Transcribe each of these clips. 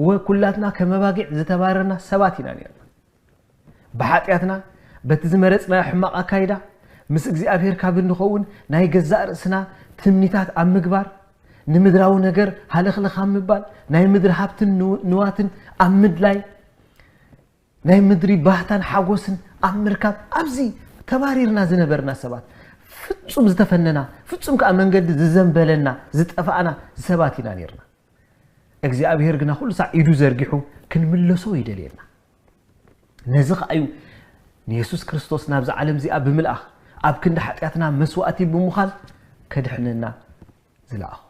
ወኩላትና ከም ኣባጊዕ ዝተባረርና ሰባት ኢና ነርና። ብሓጢኣትና፣ በቲ ዝመረጽናዮ ሕማቕ ኣካይዳ፣ ምስ እግዚኣብሔር ካብ እንኸውን ናይ ገዛእ ርእስና ትምኒታት ኣብ ምግባር፣ ንምድራዊ ነገር ሃለኽለኽ ኣብ ምባል፣ ናይ ምድሪ ሃብትን ንው-፣ ንዋትን ኣብ ምድላይ፣ ናይ ምድሪ ባህታን ሓጎስን ኣብ ምርካብ፣ ኣብዚ ተባሪርና ዝነበርና ሰባት፣ ፍጹም ዝተፈነና፣ ፍጹም ከኣ መንገዲ ዝዘንበለና፣ ዝጠፋእና ሰባት ኢና ነርና። እግዚኣብሔር ግና ኩሉ ሳዕ ኢዱ ዘርጊሑ ክንምለሶ ይደልየና። ነዚ ከኣ እዩ ንየሱስ ክርስቶስ ናብዛ ዓለም እዚኣ ብምልኣኽ፣ ኣብ ክንዲ ሓጢኣትና መስዋእቲ ብምዃን ከድሕነና ዝለኣኹ።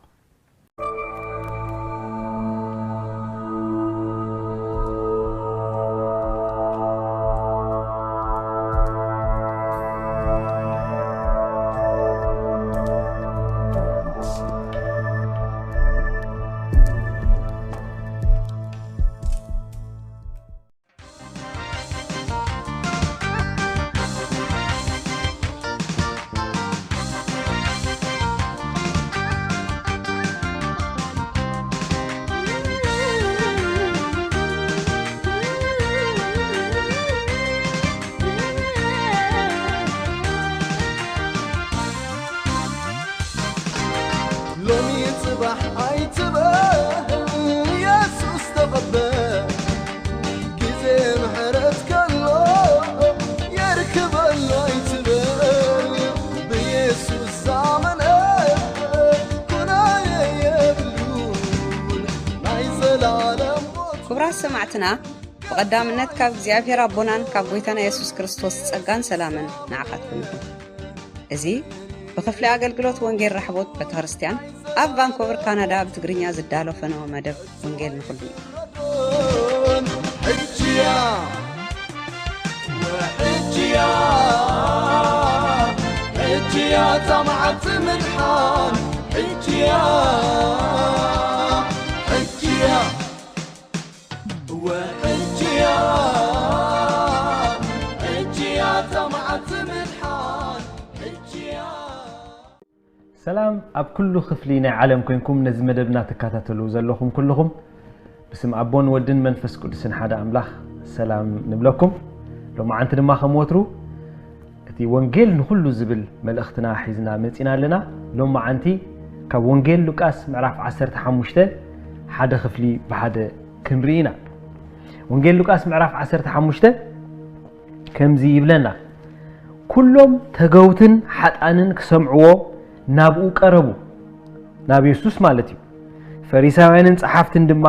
ሎሚ ጽባሕ ኣይትበል፣ የሱስ ተቐበል። ግዜ ምሕረት ከሎ የርክበሎ ኣይትበል። ብየሱስ ዝኣመነ ኩናየ የብሉን ናይ ዘላለም ሞት። ክቡራት ሰማዕትና፣ ብቐዳምነት ካብ እግዚኣብሔር ኣቦናን ካብ ጐይታና የሱስ ክርስቶስ ጸጋን ሰላምን ንዓኻትኩም ይኹን። እዚ ብክፍሊ ኣገልግሎት ወንጌል ራሕቦት ቤተክርስትያን ኣብ ቫንኮቨር ካናዳ ብትግርኛ ዝዳሎ ፈነወ መደብ ወንጌል ንኹሉ እዩ። ሕጅያ፣ ሕጅያ፣ ሕጅያ፣ እታ መዓልቲ ምድሓን፣ ሕጅያ፣ ሕጅያ። ሕጅያ፣ ሕጅያ፣ እታ መዓልቲ ምድሓን፣ ሕጅያ። ሰላም፣ ኣብ ኩሉ ክፍሊ ናይ ዓለም ኮይንኩም ነዚ መደብና ትከታተሉ ዘለኹም ኩልኹም፣ ብስም ኣቦን ወድን መንፈስ ቅዱስን ሓደ ኣምላኽ ሰላም ንብለኩም። ሎማዓንቲ ድማ ከም ወትሩ እቲ ወንጌል ንኹሉ ዝብል መልእኽትና ሒዝና መጺና ኣለና። ሎማዓንቲ ካብ ወንጌል ሉቃስ ምዕራፍ ዓሰርተ ሓሙሽተ ሓደ ክፍሊ ብሓደ ክንርኢ ኢና። ወንጌል ሉቃስ ምዕራፍ ዓሰርተ ሓሙሽተ ከምዚ ይብለና፣ ኩሎም ተገውትን ሓጣንን ክሰምዕዎ ናብኡ ቀረቡ፣ ናብ የሱስ ማለት እዩ። ፈሪሳውያንን ጸሓፍትን ድማ፣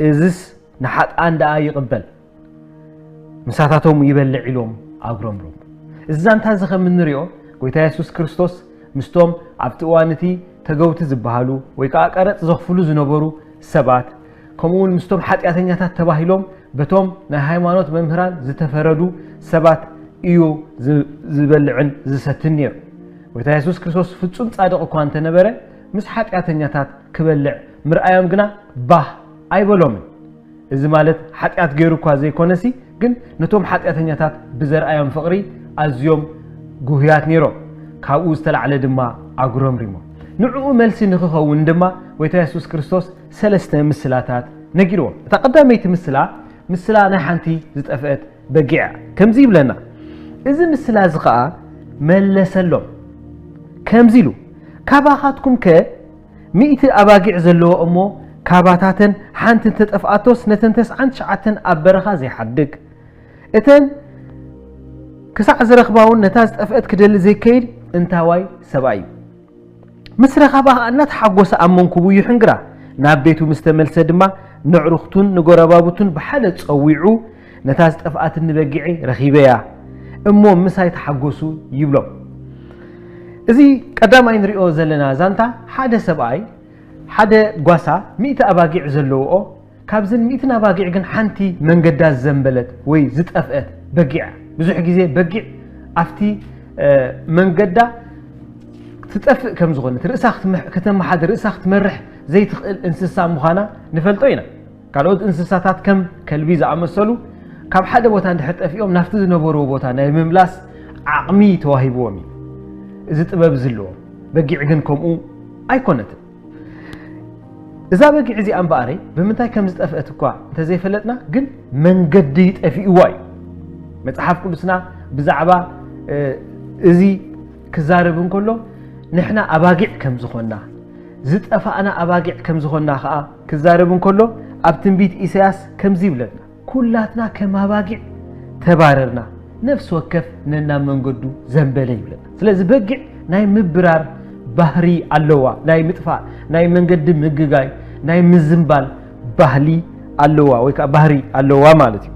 እዝስ ንሓጣን ደኣ ይቕበል፣ ምሳታቶም ይበልዕ ኢሎም ኣጉረምረሙ። እዚ ዛንታ እዚ ከም እንሪኦ፣ ጎይታ የሱስ ክርስቶስ ምስቶም ኣብቲ እዋን እቲ ተገውቲ ዝበሃሉ ወይ ከኣ ቀረጽ ዘኽፍሉ ዝነበሩ ሰባት፣ ከምኡ እውን ምስቶም ሓጢኣተኛታት ተባሂሎም በቶም ናይ ሃይማኖት መምህራን ዝተፈረዱ ሰባት እዩ ዝ-፣ ዝበልዕን ዝሰትን ነይሩ። ጎይታ የሱስ ክርስቶስ ፍጹም ጻድቕ እኳ እንተነበረ፣ ምስ ሓጢኣተኛታት ክበልዕ ምርኣዮም ግና ባህ ኣይበሎምን። እዚ ማለት ሓጢኣት ገይሩ እኳ ዘይኮነሲ፣ ግን ነቶም ሓጢኣተኛታት ብዘርኣዮም ፍቕሪ ኣዝዮም ጉህያት ነይሮም። ካብኡ ዝተላዕለ ድማ ኣጉረምሪሞም። ንዕኡ መልሲ ንኽኸውን ድማ ጎይታ የሱስ ክርስቶስ ሰለስተ ምስላታት ነጊርዎም። እታ ቀዳመይቲ ምስላ፣ ምስላ ናይ ሓንቲ ዝጠፍአት በጊዕ እያ። ከምዚ ይብለና፣ እዚ ምስላ እዚ ኸኣ መለሰሎም ከምዚ ኢሉ፣ ካባኻትኩም ከ ሚእቲ ኣባጊዕ ዘለዎ እሞ፣ ካባታተን ሓንቲ እንተጠፍኣቶስ፣ ነተን ተስዓን ትሽዓተን ኣብ በረኻ ዘይሓድግ? እተን ክሳዕ ዝረኽባ እውን ነታ ዝጠፍአት ክደሊ ዘይከይድ እንታዋይ ሰብኣይ እዩ? ምስ ረኸባ ኸኣ እናተሓጎሰ ኣብ መንኩቡ ይሕንግራ። ናብ ቤቱ ምስ ተመልሰ ድማ፣ ነዕሩኽቱን ንጎረባብቱን ብሓደ ጸዊዑ፣ ነታ ዝጠፍኣትኒ በጊዐይ ረኺበያ እሞ ምሳይ ተሓጎሱ ይብሎም። እዚ ቀዳማይ ንሪኦ ዘለና ዛንታ፣ ሓደ ሰብኣይ ሓደ ጓሳ ሚእቲ ኣባጊዕ ዘለውኦ፣ ካብዘን ሚእትን ኣባጊዕ ግን ሓንቲ መንገዳ ዝዘንበለት ወይ ዝጠፍአት በጊዕ። ብዙሕ ግዜ በጊዕ ኣብቲ፣ እ፣ መንገዳ ትጠፍእ ከም ዝኾነት፣ ርእሳ ክትመሕ-፣ ከተመሓድር፣ ርእሳ ክትመርሕ ዘይትኽእል እንስሳ ምዃና ንፈልጦ ኢና። ካልኦት እንስሳታት ከም ከልቢ ዝኣመሰሉ ካብ ሓደ ቦታ እንድሕር ጠፊኦም ናብቲ ዝነበርዎ ቦታ ናይ ምምላስ ዓቕሚ ተዋሂብዎም እዩ። እዚ ጥበብ እዚ ኣለዎም። በጊዕ ግን ከምኡ ኣይኮነትን። እዛ በጊዕ እዚኣ እምበኣረይ ብምንታይ ከም ዝጠፍአት እኳ እንተዘይፈለጥና፣ ግን መንገዲ ጠፊእዋ እዩ። መጽሓፍ ቅዱስና ብዛዕባ እዚ ክዛረብ እንከሎ፣ ንሕና ኣባጊዕ ከም ዝኾንና፣ ዝጠፋእና ኣባጊዕ ከም ዝኾንና ኸኣ ክዛረብ እንከሎ፣ ኣብ ትንቢት ኢሳያስ ከምዚ ይብለና፣ "ኩላትና ከም ኣባጊዕ ተባረርና፣ ነፍሲ ወከፍ ነናብ መንገዱ ዘንበለ" ይብለና። ስለዚ በጊዕ ናይ ምብራር ባህሪ ኣለዋ፣ ናይ ምጥፋእ፣ ናይ መንገዲ ምግጋይ፣ ናይ ምዝንባል ባህሊ ኣለዋ፣ ወይ ከዓ ባህሪ ኣለዋ ማለት እዩ።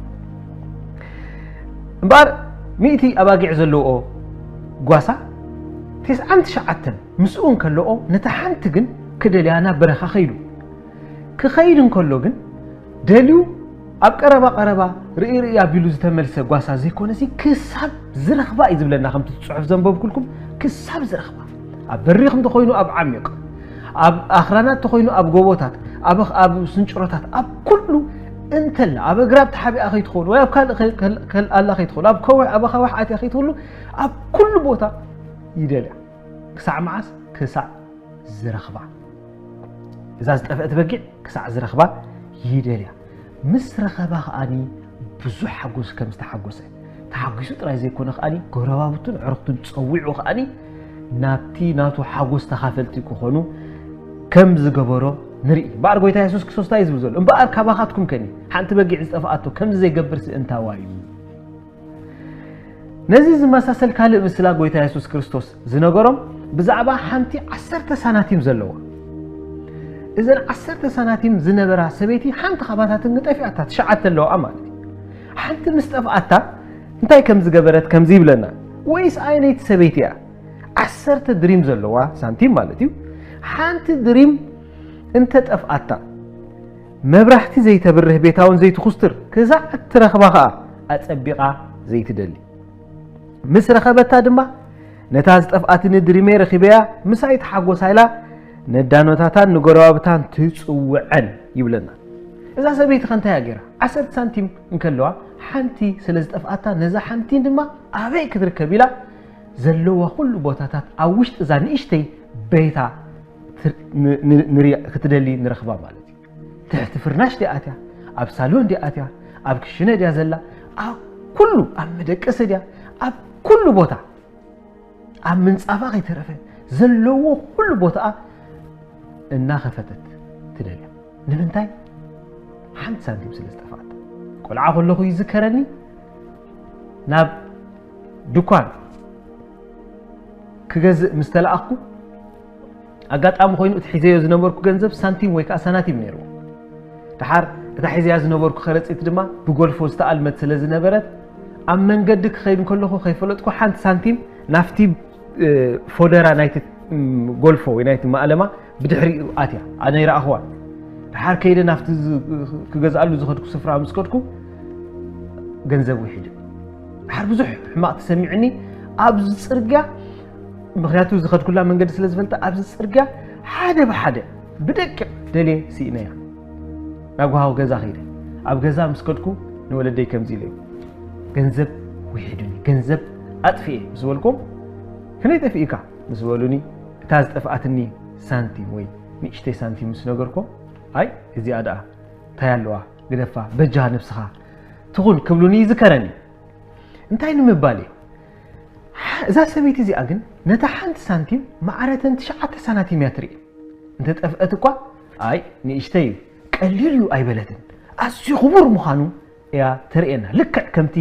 እምበኣር ሚእቲ ኣባጊዕ ዘለዎ ጓሳ፣ ተስዓን ትሽዓተን ምስኡ እንከለኦ፣ ነታ ሓንቲ ግን ክደልያ ናብ በረኻ ኸይዱ። ክኸይድ እንከሎ ግን ደልዩ ኣብ ቀረባ ቀረባ ርኢ ርኢ ኣቢሉ ዝተመልሰ ጓሳ ዘይኮነሲ፣ ክሳብ ዝረኽባ እዩ ዝብለና። ከምቲ ጽሑፍ ዘንበብኩልኩም፣ ክሳብ ዝረኽባ፣ ኣብ በሪኽ እንተኾይኑ ኣብ ዓሚቕ፣ ኣብ ኣኽራናት እንተኾይኑ ኣብ ጎቦታት፣ ኣብ ኣብ ስንጭሮታት፣ ኣብ ኩሉ እንተላ፣ ኣብ ኣግራብ ተሓቢኣ ከይትኸውን ወይ ኣብ ካልእ ከ- ከ- ከልኣላ ከይትኸውን፣ ኣብ ከውሕ ኣብ ኣኻውሕ ኣትያ ከይትህሉ፣ ኣብ ኩሉ ቦታ ይደልያ። ክሳዕ መዓስ? ክሳዕ ዝረኽባ። እዛ ዝጠፍአት በጊዕ ክሳዕ ዝረኽባ ይደልያ። ምስ ረኸባ ከኣኒ ብዙሕ ሓጎስ ከም ዝተሓጎሰ፣ ተሓጒሱ ጥራይ ዘይኮነ ከኣኒ፣ ጎረባብቱን ኣዕሩኽቱን ጸዊዑ ከኣኒ ናብቲ ናቱ ሓጎስ ተኻፈልቲ ክኾኑ ከም ዝገበሮ ንርኢ። እምበኣር ጎይታ የሱስ ክርስቶስ እንታይ እዩ ዝብል ዘሎ? "እምበኣር ካባኻትኩም ከኒ ሓንቲ በጊዕ ዝጠፍኣቶ ከምዚ ዘይገብርሲ እንታዋይ እዩ?" ነዚ ዝመሳሰል ካልእ ምስላ ጎይታ የሱስ ክርስቶስ ዝነገሮም ብዛዕባ ሓንቲ ዓሰርተ ሳናቲም ዘለዋ። እዘን ዓሰርተ ሳናቲም ዝነበራ ሰበይቲ ሓንቲ ካባታትን ጠፊኣታ፣ ትሽዓተ ኣለዋ ማለት እዩ። ሓንቲ ምስ ጠፍኣታ እንታይ ከም ዝገበረት ከምዚ ይብለና። ወይስ ኣይነይቲ ሰበይቲ እያ? ዓሰርተ ድሪም ዘለዋ ሳንቲም ማለት እዩ። ሓንቲ ድሪም እንተ ጠፍኣታ፣ መብራህቲ ዘይተብርህ ቤታውን ዘይትኹስትር፣ ክሳዕ እትረኽባ ኸኣ ኣጸቢቓ ዘይትደሊ። ምስ ረኸበታ ድማ፣ "ነታ ዝጠፍኣትኒ ድሪመይ ረኺበያ፣ ምሳይ ተሓጎሳ" ኢላ ነዳኖታታን ንጎረባብታን ትጽውዐን ይብለና። እዛ ሰበይቲ ኸ እንታይ እያ ገይራ? ዓሰርተ ሳንቲም እንከለዋ፣ ሓንቲ ስለ ዝጠፍኣታ፣ ነዛ ሓንቲ ድማ ኣበይ ክትርከብ ኢላ፣ ዘለዋ ኩሉ ቦታታት ኣብ ውሽጢ እዛ ንእሽተይ ቤታ ትር- ን- ን- ንሪኣ፣ ክትደሊ ንረኽባ ማለት እዩ። ትሕቲ ፍርናሽ ድያ ኣትያ? ኣብ ሳሎን ድያ ኣትያ? ኣብ ክሽነ ድያ ዘላ? ኣብ ኩሉ፣ ኣብ መደቀሲ ድያ? ኣብ ኩሉ ቦታ፣ ኣብ ምንጻፋ ከይተረፈ ዘለዎ ኩሉ ቦታኣ እናኸፈተት ትደልያ። ንምንታይ? ሓንቲ ሳንቲም ስለ ዝጠፍኣታ። ቆልዓ ከለኹ ይዝከረኒ፣ ናብ ድኳን ክገዝእ ምስ ተለኣኽኩ፣ ኣጋጣሚ ኮይኑ እቲ ሒዘዮ ዝነበርኩ ገንዘብ ሳንቲም ወይ ከዓ ሳናቲም ነይርዎ። ደሓር እታ ሒዘያ ዝነበርኩ ከረጺት ድማ ብጎልፎ ዝተኣልመት ስለ ዝነበረት፣ ኣብ መንገዲ ክኸይድ እንከለኹ ከይፈለጥኩ ሓንቲ ሳንቲም ናብቲ፣ እ፣ ፎደራ ናይቲ፣ እም፣ ጎልፎ ወይ ናይቲ ማእለማ ብድሕሪኡ ኣትያ። ኣነ ይረኣኽዋ። ደሓር ከይደ ናብቲ ዝ-፣ ክገዝኣሉ ዝኸድኩ ስፍራ ምስ ከድኩ፣ ገንዘብ ውሒዱ። ደሓር ብዙሕ ሕማቕ ተሰሚዑኒ። ኣብዚ ጽርግያ፣ ምኽንያቱ ዝኸድኩላ መንገዲ ስለ ዝፈልጣ፣ ኣብዚ ጽርግያ ሓደ ብሓደ ብደቂቕ ደልየ ስኢነያ። ናብ ጓሃዊ ገዛ ከይደ። ኣብ ገዛ ምስ ከድኩ ንወለደይ ከምዚ ኢለዮም፣ "ገንዘብ ውሒዱኒ፣ ገንዘብ ኣጥፊኤ" ምስ በልኩም፣ "ከመይ ጠፊእካ?" ምስ በሉኒ፣ እታ ዝጠፍኣትኒ ሳንቲም ወይ ንእሽተይ ሳንቲም ምስ ነገርኩም፣ "ኣይ፣ እዚኣ ደኣ እንታይ ኣለዋ? ግደፋ፣ በጃኻ ነብስኻ ትኹን" ክብሉኒ ይዝከረኒ። እንታይ ንምባል እዩ? ሓ-፣ እዛ ሰበይቲ እዚኣ ግን ነታ ሓንቲ ሳንቲም ማዕረተን ትሽዓተ ሳናቲም እያ ትርኢ። እንተጠፍአት እኳ፣ "ኣይ፣ ንእሽተይ እዩ፣ ቀሊል እዩ" ኣይበለትን። ኣዝዩ ክቡር ምዃኑ እያ ተርእየና። ልክዕ ከምቲ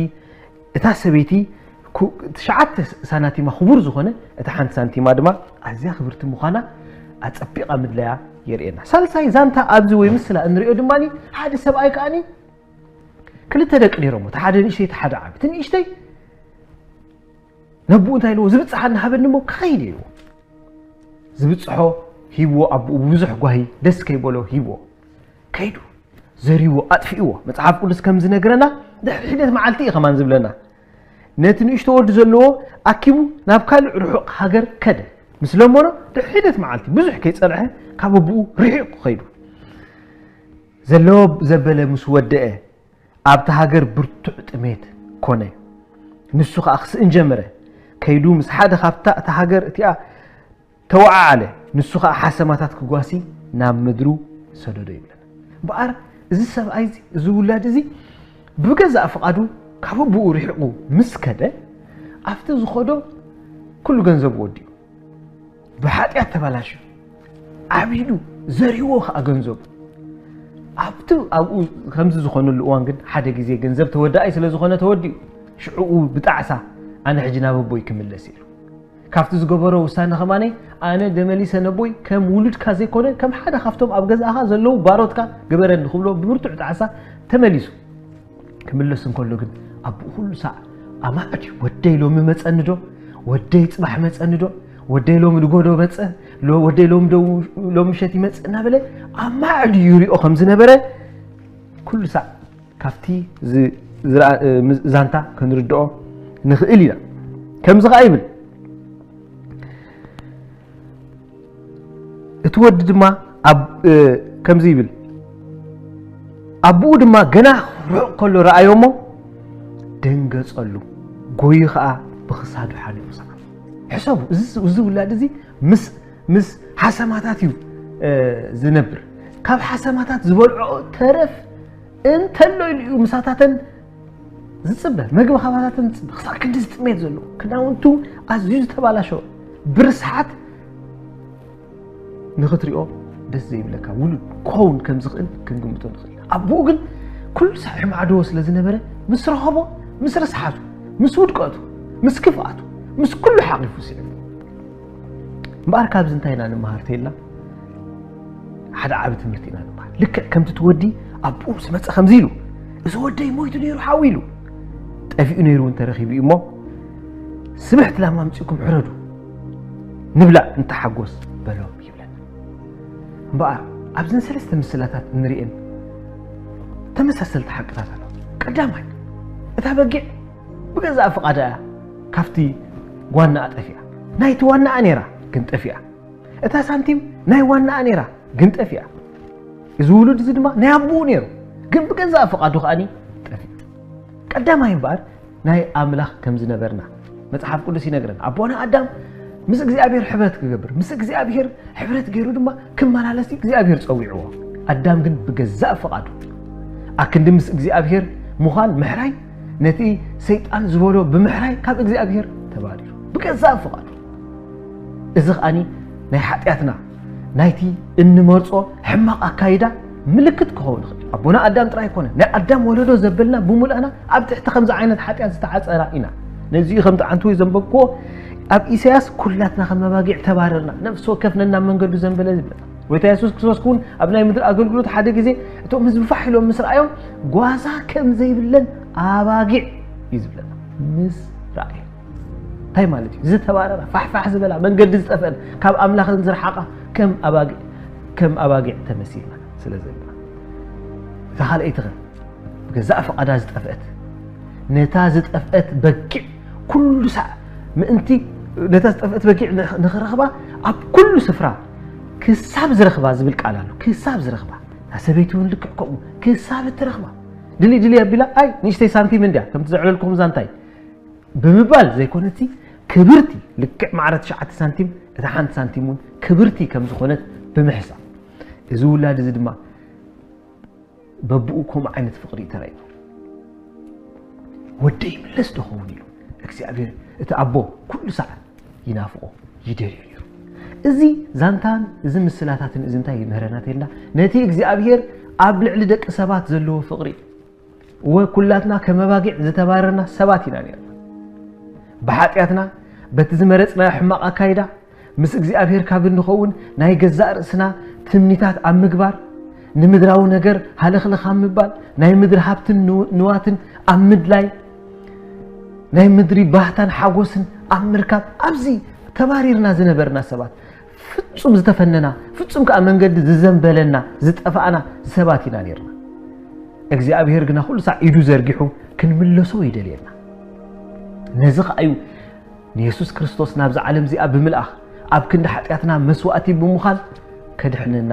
እታ ሰበይቲ ኩ-፣ ትሽዓተ ሳናቲማ ክቡር ዝኾነ፣ እታ ሓንቲ ሳንቲማ ድማ ኣዝያ ክብርቲ ምዃና ኣጸቢቓ ምድላያ የርእየና። ሳልሳይ ዛንታ ኣብዚ ወይ ምስላ እንሪኦ ድማ፣ ሓደ ሰብኣይ ከኣኒ ክልተ ደቂ ነይሮሞ፣ እቲ ሓደ ንእሽተይ፣ እቲ ሓደ ዓቢ። እቲ ንእሽተይ ነብኡ እንታይ ኢልዎ? "ዝብጽሓኒ ሃበኒ እሞ ክኸይድ" ኢልዎ። ዝብጽሖ ሂብዎ፣ ኣቦኡ ብዙሕ ጓሂ ደስ ከይበሎ ሂብዎ። ከይዱ ዘሪዎ ኣጥፊእዎ። መጽሓፍ ቅዱስ ከም ዝነግረና፣ ድሕሪ ሒደት መዓልቲ እዩ ከማን ዝብለና። ነቲ ንእሽቶ ወዲ ዘለዎ ኣኪቡ ናብ ካልእ ርሑቕ ሃገር ከደ። ምስ ለመኖ፣ ድሕሪ ሒደት መዓልቲ ብዙሕ ከይጸንሐ ካብ ኣቦኡ ርሒቑ ከይዱ። ዘለዎ ዘበለ ምስ ወደአ፣ ኣብቲ ሃገር ብርቱዕ ጥሜት ኮነ። ንሱ ኸኣ ክስእን ጀመረ። ከይዱ ምስ ሓደ ካብታ እታ ሃገር እቲኣ ተወዓዓለ። ንሱ ኸኣ ሓሰማታት ክጓሲ ናብ ምድሩ ሰደዶ ይብለና። እምበኣር እዚ ሰብኣይ እዚ፣ እዚ ውላድ እዚ ብገዛእ ፍቓዱ ካብ ኣቦኡ ርሒቑ ምስ ከደ፣ ኣብቲ ዝኸዶ ኩሉ ገንዘቡ ወዲኡ፣ ብሓጢኣት ተባላሽዩ፣ ዓቢዱ፣ ዘሪዎ ኸዓ ገንዘቡ ኣብቲ ኣብኡ ከምዚ ዝኾነሉ እዋን ግን ሓደ ግዜ ገንዘብ ተወዳኣይ ስለ ዝኾነ ተወዲኡ፣ ሽዕኡ ብጣዕሳ ኣነ ሕጂ ናብ ኣቦይ ክምለስ ኢሉ። ካብቲ ዝገበሮ ውሳነ ኸማነይ ኣነ ደመሊሰ ነቦይ ከም ውሉድካ ዘይኮነ ከም ሓደ ካብቶም ኣብ ገዛኻ ዘለዉ ባሮትካ ግበረኒ ክብሎ ብብርቱዕ ጣዕሳ ተመሊሱ። ክምለስ እንከሎ ግን ኣቦኡ ኩሉ ሳዕ ኣማዕድ እዩ። ወደይ ሎሚ መጸኒ ዶ? ወደይ ጽባሕ መጸኒ ዶ? ወደይ ሎሚ ንጎዶ መጸ? ሎ-፣ ወደይ ሎሚ ዶ-፣ ሎሚ ምሸት ይመጽእ እናበለ ኣማዕድ እዩ ይሪኦ ከም ዝነበረ ኩሉ ሳዕ ካብቲ ዝ-፣ ዝረኣ-፣ እ፣ ዛንታ ክንርድኦ ንኽእል ኢና። ከምዚ ኸዓ ይብል፣ እቲ ወዲ ድማ ኣብ፣ እ፣ ከምዚ ይብል፣ ኣቦኡ ድማ ገና ርሑቕ ከሎ ረኣዮ እሞ ደንገጸሉ፣ ጎዩ ኸዓ ብኽሳዱ ሓኒቑ ሰዓሮ። ሕሰቡ፣ እዚ፣ እዚ ውላድ እዚ ምስ፣ ምስ ሓሰማታት እዩ፣ እ፣ ዝነብር። ካብ ሓሰማታት ዝበልዖ ተረፍ እንተሎ ኢሉ እዩ ምሳታተን ዝጽበ፣ መግቢ ካባታተን ዝጽበ። ክሳብ ክንዲ ዝጥሜት ዘሎ፣ ክዳውንቱ ኣዝዩ ዝተባላሸወ፣ ብርስሓት ንኽትሪኦ ደስ ዘይብለካ ውሉድ ክኸውን ከም ዝኽእል ክንግምቶ ንኽእል። ኣቦኡ ግን ኩሉ ሳዕ ሕማዕደዎ ስለ ዝነበረ፣ ምስ ረኸቦ፣ ምስ ርስሓቱ፣ ምስ ውድቀቱ፣ ምስ ክፍኣቱ፣ ምስ ኩሉ ሓቒፉ ስዒቡ። እምበኣር ካብዚ እንታይ ኢና ንምሃር ተይልና? ሓደ ዓቢ ትምህርቲ ኢና ንምሃር። ልክዕ ከምቲ እቲ ወዲ ኣቦኡ ምስ መጸ ከምዚ ኢሉ፣ "እዚ ወደይ ሞይቱ ነይሩ ሓው" ኢሉ፣ "ጠፊኡ ነይሩ እውን ተረኺቡ እዩ እሞ፣ ስብሕቲ ላማ ኣምጺእኩም ሕረዱ፣ ንብላዕ ንተሓጎስ" በሎም ይብለና። እምበኣር ኣብዘን ሰለስተ ምስላታት እንርእየን ተመሳሰልቲ ሓቅታት ኣለዋ። ቀዳማይ፣ እታ በጊዕ ብገዛእ ፍቓዳ እያ ካብቲ ዋናኣ ጠፊኣ። ናይቲ ዋናኣ ነይራ ግን ጠፊኣ። እታ ሳንቲም ናይ ዋናኣ ነይራ ግን ጠፊኣ። እዚ ውሉድ እዚ ድማ ናይ ኣቦኡ ነይሩ ግን ብገዛእ ፍቓዱ ከኣኒ ጠፊኡ። ቀዳማይ እምበኣር ናይ ኣምላኽ ከም ዝነበርና መጽሓፍ ቅዱስ ይነግረና። ኣቦና ኣዳም ምስ እግዚኣብሔር ሕብረት ክገብር፣ ምስ እግዚኣብሔር ሕብረት ገይሩ ድማ ክመላለስ እግዚኣብሔር ጸዊዕዎ። ኣዳም ግን ብገዛእ ፍቓዱ ኣክንዲ ምስ እግዚኣብሔር ምዃን ምሕራይ፣ ነቲ ሰይጣን ዝበሎ ብምሕራይ ካብ እግዚኣብሔር ተባሪሩ። ብገዛእ ፍቓዱ። እዚ ኸኣኒ ናይ ሓጢኣትና፣ ናይቲ እንመርጾ ሕማቕ ኣካይዳ ምልክት ክኸውን ይኽእል። ኣቦና ኣዳም ጥራይ ኣይኮነ፣ ናይ ኣዳም ወለዶ ዘበልና ብምሉኣና ኣብ ትሕቲ ከምዚ ዓይነት ሓጢኣት ዝተዓጸና ኢና። ነዚኡ ከም ጥዓንቱ ዘንበብክዎ ኣብ ኢሳያስ፣ "ኩላትና ከም መባጊዕ ተባረርና፣ ነፍሲ ወከፍ ነናብ መንገዱ ዘንበለ" ዝብለና። ጎይታ የሱስ ክርስቶስ እውን ኣብ ናይ ምድሪ ኣገልግሎት ሓደ ግዜ እቶም ህዝቢ ፋሕ ኢሎም ምስ ረኣዮም፣ ጓዛ ከም ዘይብለን ኣባጊዕ እዩ ዝብለና። ምስ ረኣዮም እንታይ ማለት እዩ? ዝተባረራ፣ ፋሕፋሕ ዝበላ፣ መንገዲ ዝጠፍአን፣ ካብ ኣምላኽን ዝረሓቓ ከም ኣባጊዕ፣ ከም ኣባጊዕ ተመሲልና ስለ ዘለና። እታ ካልኣይቲ ኸ? ብገዛእ ፍቓዳ ዝጠፍአት፣ ነታ ዝጠፍአት በጊዕ ኩሉ ሳዕ ምእንቲ ነታ ዝጠፍአት በጊዕ ንኽ-፣ ንኽረኽባ ኣብ ኩሉ ስፍራ ክሳብ ዝረኽባ ዝብል ቃል ኣሎ። ክሳብ ዝረኽባ። እታ ሰበይቲ እውን ልክዕ ከምኡ ክሳብ እትረኽባ። ድልይ ድልይ ኣቢላ፣ "ኣይ፣ ንእሽተይ ሳንቲም እንድያ፣ ከምቲ ዘዕለልኩም ዛንታይ" ብምባል ዘይኮነቲ፣ ክብርቲ፣ ልክዕ ማዕረ ትሽዓተ ሳንቲም፣ እታ ሓንቲ ሳንቲም እውን ክብርቲ ከም ዝኾነት ብምሕሳብ። እዚ ውላድ እዚ ድማ በብኡ ከምኡ ዓይነት ፍቕሪ እዩ ተራእዩ። "ወደይ ይምለስ ዶ ኸውን?" ኢሉ እግዚኣብሔር፣ እቲ ኣቦ ኩሉ ሳዕ ይናፍቖ፣ ይደልዮ ነይሩ። እዚ ዛንታን እዚ ምስላታትን እዚ እንታይ ይምህረና ተልና? ነቲ እግዚኣብሔር ኣብ ልዕሊ ደቂ ሰባት ዘለዎ ፍቕሪ። እወ፣ ኩላትና ከም ኣባጊዕ ዝተባረርና ሰባት ኢና ነርና። ብሓጢኣትና፣ በቲ ዝመረጽናዮ ሕማቕ ኣካይዳ፣ ምስ እግዚኣብሔር ካብ እንኸውን ናይ ገዛእ ርእስና ትምኒታት ኣብ ምግባር፣ ንምድራዊ ነገር ሃለኽለኽ ኣብ ምባል፣ ናይ ምድሪ ሃብትን ንው-፣ ንዋትን ኣብ ምድላይ፣ ናይ ምድሪ ባህታን ሓጎስን ኣብ ምርካብ፣ ኣብዚ ተባሪርና ዝነበርና ሰባት፣ ፍጹም ዝተፈነና፣ ፍጹም ከኣ መንገዲ ዝዘንበለና፣ ዝጠፋእና ሰባት ኢና ነርና። እግዚኣብሔር ግና ኩሉ ሳዕ ኢዱ ዘርጊሑ ክንምለሶ ይደልየና። ነዚ ከኣ እዩ ንየሱስ ክርስቶስ ናብዛ ዓለም እዚኣ ብምልኣኽ፣ ኣብ ክንዲ ሓጢኣትና መስዋእቲ ብምዃን ከድሕነና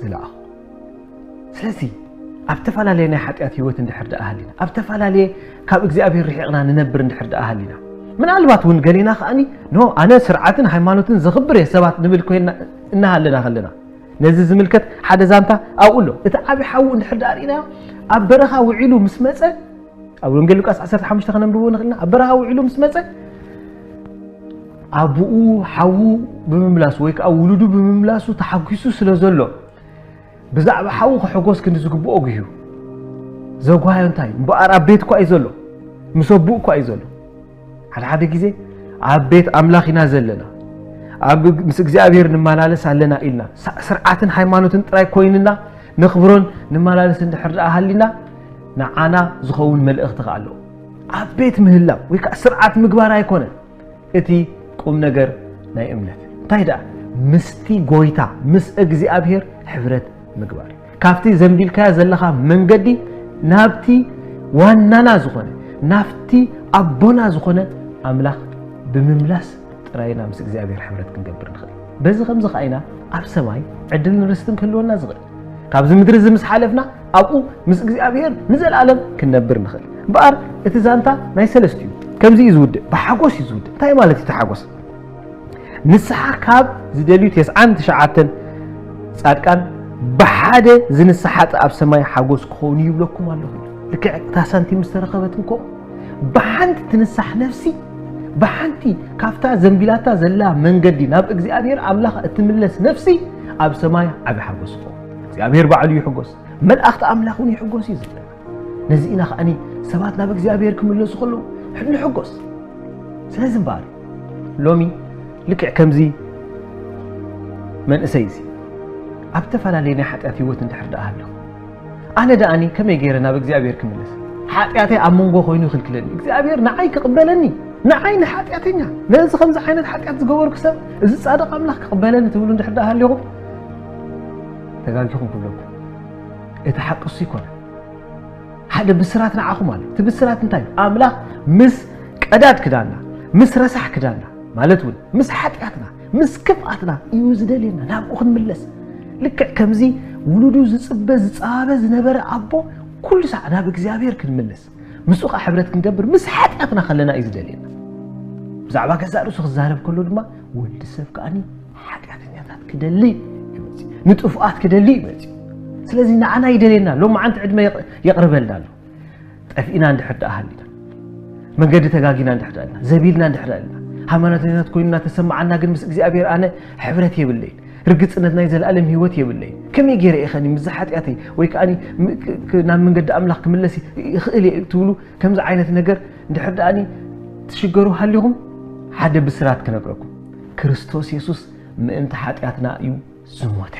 ዝለኣኹ። ስለዚ ኣብ ተፈላለየ ናይ ሓጢኣት ህይወት እንድሕር ደኣ ሃሊና፣ ኣብ ተፈላለየ ካብ እግዚኣብሔር ርሒቕና ንነብር እንድሕር ደኣ ሃሊና፣ ምናልባት እውን ገሌና ከኣኒ፣ "ኖ፣ ኣነ ስርዓትን ሃይማኖትን ዘኽብር እየ ሰባት" ንብል ኮይንና እናሃለና ከለና፣ ነዚ ዝምልከት ሓደ ዛንታ ኣብኡ ኣሎ። እቲ ዓቢ ሓዉ እንድሕር ደኣ ርኢናዮ፣ ኣብ በረኻ ውዒሉ ምስ መጸ፣ ኣብ ወንጌል ሉቃስ ዓሰርተ ሓሙሽተ ከነንብቦ ንኽእልና፣ ኣብ በረኻ ውዒሉ ምስ መጸ፣ ኣቡኡ ሓዉ ብምምላሱ ወይ ከዓ ውሉዱ ብምምላሱ ተሓጒሱ ስለ ዘሎ፣ ብዛዕባ ሓዉ ክሕጎስ ክንዲ ዝግብኦ ጉህዩ። ዘጓዮ እንታይ? እምበኣር ኣብ ቤት እኳ እዩ ዘሎ። ምስ ኣቡኡ እኳ እዩ ዘሎ። ሓደ ሓደ ግዜ ኣብ ቤት ኣምላኽ ኢና ዘለና። ኣብ ምስ እግዚኣብሔር ንመላለስ ኣለና ኢልና፣ ሳ-፣ ስርዓትን ሃይማኖትን ጥራይ ኮይንና ነኽብሮን ንመላለስ እንድሕር ደኣ ሃሊና፣ ንዓና ዝኸውን መልእኽቲ ከኣ ኣለዎ። ኣብ ቤት ምህላው ወይ ከኣ ስርዓት ምግባር ኣይኮነን እቲ ቁም ነገር ናይ እምነት። እንታይ ደኣ? ምስቲ ጎይታ፣ ምስ እግዚኣብሔር ሕብረት ምግባር እዩ። ካብቲ ዘንቢልካዮ ዘለኻ መንገዲ ናብቲ ዋናና ዝኾነ፣ ናብቲ ኣቦና ዝኾነ ኣምላኽ ብምምላስ ጥራይ ኢና ምስ እግዚኣብሔር ሕብረት ክንገብር ንኽእል። በዚ ከምዚ ከኣ ኢና ኣብ ሰማይ ዕድልን ርስትን ክህልወና ዝኽእል። ካብዚ ምድሪ እዚ ምስ ሓለፍና ኣብኡ ምስ እግዚኣብሔር ንዘለኣለም ክንነብር ንኽእል። እምበኣር እቲ ዛንታ ናይ ሰለስቲኡ ከምዚ እዩ ዝውድእ፣ ብሓጎስ እዩ ዝውድእ። እንታይ ማለት እዩ እቲ ሓጎስ? ንስሓ ካብ ዝደልዩ ተስዓን ትሽዓተን ጻድቃን ብሓደ ዝንስሓ ጥእ ኣብ ሰማይ ሓጎስ ክኸውን እዩ ይብለኩም ኣለኹ። ልክዕ እታ ሳንቲም ዝተረኸበት እንኮ ብሓንቲ ትንሳሕ ነፍሲ፣ ብሓንቲ ካብታ ዘንቢላታ ዘላ መንገዲ ናብ እግዚኣብሔር ኣምላኽ እትምለስ ነፍሲ ኣብ ሰማይ ዓቢ ሓጎስ ይኸውን። እግዚኣብሔር ባዕሉ ይሕጎስ፣ መልኣኽቲ ኣምላኽ እውን ይሕጎስ እዩ ዝብለና። ነዚ ኢና ከኣኒ ሰባት ናብ እግዚኣብሔር ክምለሱ ከለዉ ንሕጎስ። ስለዚ እምበኣር ሎሚ ልክዕ ከምዚ መንእሰይ እዚ ኣብ ዝተፈላለየ ናይ ሓጢኣት ህይወት እንድሕር ደኣ ሃለኹ፣ ኣነ ደኣኒ ከመይ ገይረ ናብ እግዚኣብሔር ክምለስ? ሓጢኣተይ ኣብ መንጎ ኮይኑ ይኽልክለኒ። እግዚኣብሔር ንዓይ ክቕበለኒ፣ ንዓይ ንሓጢኣተኛ፣ ነዚ ከምዚ ዓይነት ሓጢኣት ዝገበርኩ ሰብ፣ እዚ ጻድቕ ኣምላኽ ክቕበለኒ ትብሉ እንድሕር ደኣ ሃሊኹም፣ ተጋጊኹም ክብለኩም። እቲ ሓቂ እሱ ይኮነ። ሓደ ብስራት ንዓኹም ኣሎ። እቲ ብስራት እንታይ እዩ? ኣምላኽ ምስ ቀዳድ ክዳንና፣ ምስ ረሳሕ ክዳንና፣ ማለት እውን ምስ ሓጢኣትና፣ ምስ ክፍኣትና እዩ ዝደልየና ናብኡ ክንምለስ። ልክዕ ከምዚ ውሉዱ ዝጽበ ዝጸባበ ዝነበረ ኣቦ ኩሉ ሳዕ ናብ እግዚኣብሔር ክንምለስ፣ ምስኡ ኸዓ ሕብረት ክንገብር ምስ ሓጢኣትና ከለና እዩ ዝደልየና። ብዛዕባ ገዛእ ርእሱ ክዛረብ ከሎ ድማ ወዲ ሰብ ከኣኒ ሓጢኣተኛታት ክደሊ እዩ መጺኡ፣ ንጥፉኣት ክደሊ እዩ መጺኡ። ስለዚ ንዓና ይደልየና፣ ሎማዓንቲ ዕድመ የቕ-፣ የቕርበልና ኣሎ። ጠፊእና እንድሕር ደኣ ሃሊና፣ መንገዲ ተጋጊና እንድሕር ደኣ ሃሊና፣ ዘቢልና እንድሕር ደኣ ሃሊና፣ ሃይማኖተኛታት ኮይንና ተሰማዓና፣ ግን ምስ እግዚኣብሔር ኣነ ሕብረት የብለይን፣ ርግጽነት ናይ ዘለኣለም ህይወት የብለይን። ከመይ ገይረ እየ ኸኒ ምስዚ ሓጢኣተይ ወይ ከኣ ም-፣ ክ-፣ ክ-፣ ናብ መንገዲ ኣምላኽ ክምለስ ይኽእል እየ ትብሉ፣ ከምዚ ዓይነት ነገር እንድሕር ደኣኒ ትሽገሩ ሃሊኹም፣ ሓደ ብስራት ክነግረኩም። ክርስቶስ የሱስ ምእንቲ ሓጢኣትና እዩ ዝሞተ።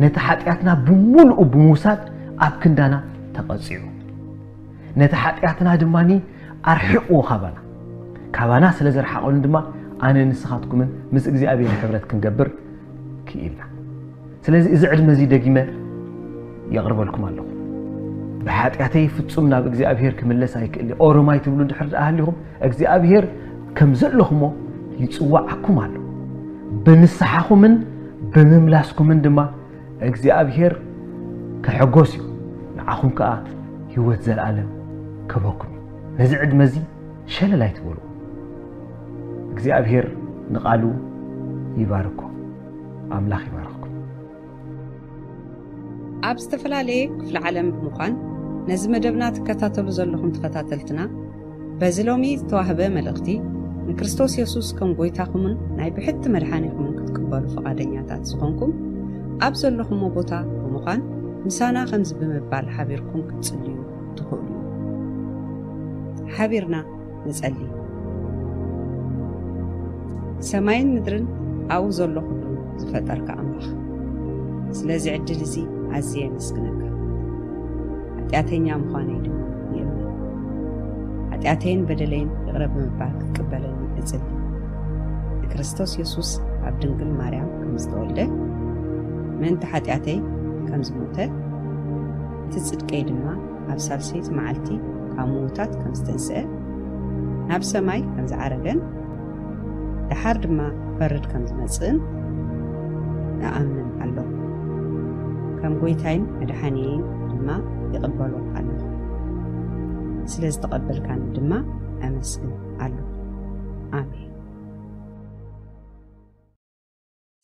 ነቲ ሓጢኣትና ብምሉኡ ብምውሳድ ኣብ ክንዳና ተቐጺዑ። ነቲ ሓጢኣትና ድማኒ ኣርሒቕዎ ካባና። ካባና ስለ ዘርሓቐሉ ድማ ኣነ ንስኻትኩምን ምስ እግዚኣብሔር ሕብረት ክንገብር ክኢልና። ስለዚ እዚ ዕድመ እዚ ደጊመ የቕርበልኩም ኣለኹ። ብሓጢኣተይ ፍጹም ናብ እግዚኣብሔር ክምለስ ኣይክእል እየ። ኦሮማይ ትብሉ እንድሕር ደኣ ሃሊኹም፣ እግዚኣብሔር ከም ዘለኹሞ ይጽዋዓኩም ኣሎ። ብንስሓኹምን ብምምላስኩምን ድማ እግዚኣብሔር ክሕጎስ እዩ። ንዓኹም ከኣ ህይወት ዘለኣለም ክህበኩም እዩ። ነዚ ዕድመ እዚ ሸለል ኣይትበሉ። እግዚኣብሔር ንቓሉ ይባርኮ። ኣምላኽ ይባርኽኩም። ኣብ ዝተፈላለየ ክፍለ ዓለም ብምዃን ነዚ መደብና ትከታተሉ ዘለኹም ተኸታተልትና፣ በዚ ሎሚ ዝተዋህበ መልእኽቲ ንክርስቶስ የሱስ ከም ጎይታኹምን ናይ ብሕቲ መድሓኒኹምን ክትቅበሉ ፍቓደኛታት ዝኾንኩም፣ ኣብ ዘለኹሞ ቦታ ብምዃን ምሳና ከምዚ ብምባል ሓቢርኩም ክትጽልዩ ትኽእሉ ኢኹም። ሓቢርና ንጸሊ። ሰማይን ምድርን ኣብኡ ዘሎ ኩሉ ዝፈጠርካ ኣምላኽ፣ ስለዚ ዕድል እዚ ኣዝየ የመስግነካ። ሓጢኣተኛ ምዃነይ ድማ ይእመን። ሓጢኣተይን በደለይን ይቕረ ብምባል ክትቅበለኒ እጽሊ። ንክርስቶስ የሱስ ኣብ ድንግል ማርያም ከም ዝተወልደ፣ ምእንቲ ሓጢኣተይ ከም ዝሞተ፣ እቲ ጽድቀይ ድማ ኣብ ሳልሰይቲ መዓልቲ ካብ ምዉታት ከም ዝተንስአ፣ ናብ ሰማይ ከም ዝዓረገን፣ ደሓር ድማ ክፈርድ ከም ዝመጽእን እኣምን ኣለኹ። ከም ጎይታይን መድሓኒየይን ድማ ይቕበሎ ኣለኹ። ስለ ዝተቐበልካኒ ድማ ኣመስግን ኣለኹ። ኣሜን።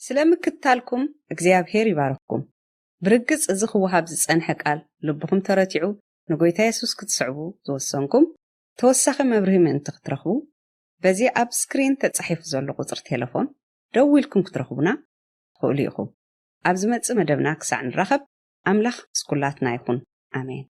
ስለ ምክትታልኩም እግዚኣብሔር ይባርኽኩም። ብርግጽ እዚ ክወሃብ ዝጸንሐ ቃል ልብኹም ተረቲዑ ንጎይታ የሱስ ክትስዕቡ ዝወሰንኩም፣ ተወሳኺ መብርሂ ምእንቲ ክትረኽቡ፣ በዚ ኣብ ስክሪን ተጻሒፉ ዘሎ ቁጽሪ ቴሌፎን ደዊልኩም ክትረኽቡና ትኽእሉ ኢኹም። ኣብ ዝመጽእ መደብና ክሳዕ ንራኸብ፣ ኣምላኽ ምስ ኩላትና ይኹን። ኣሜን።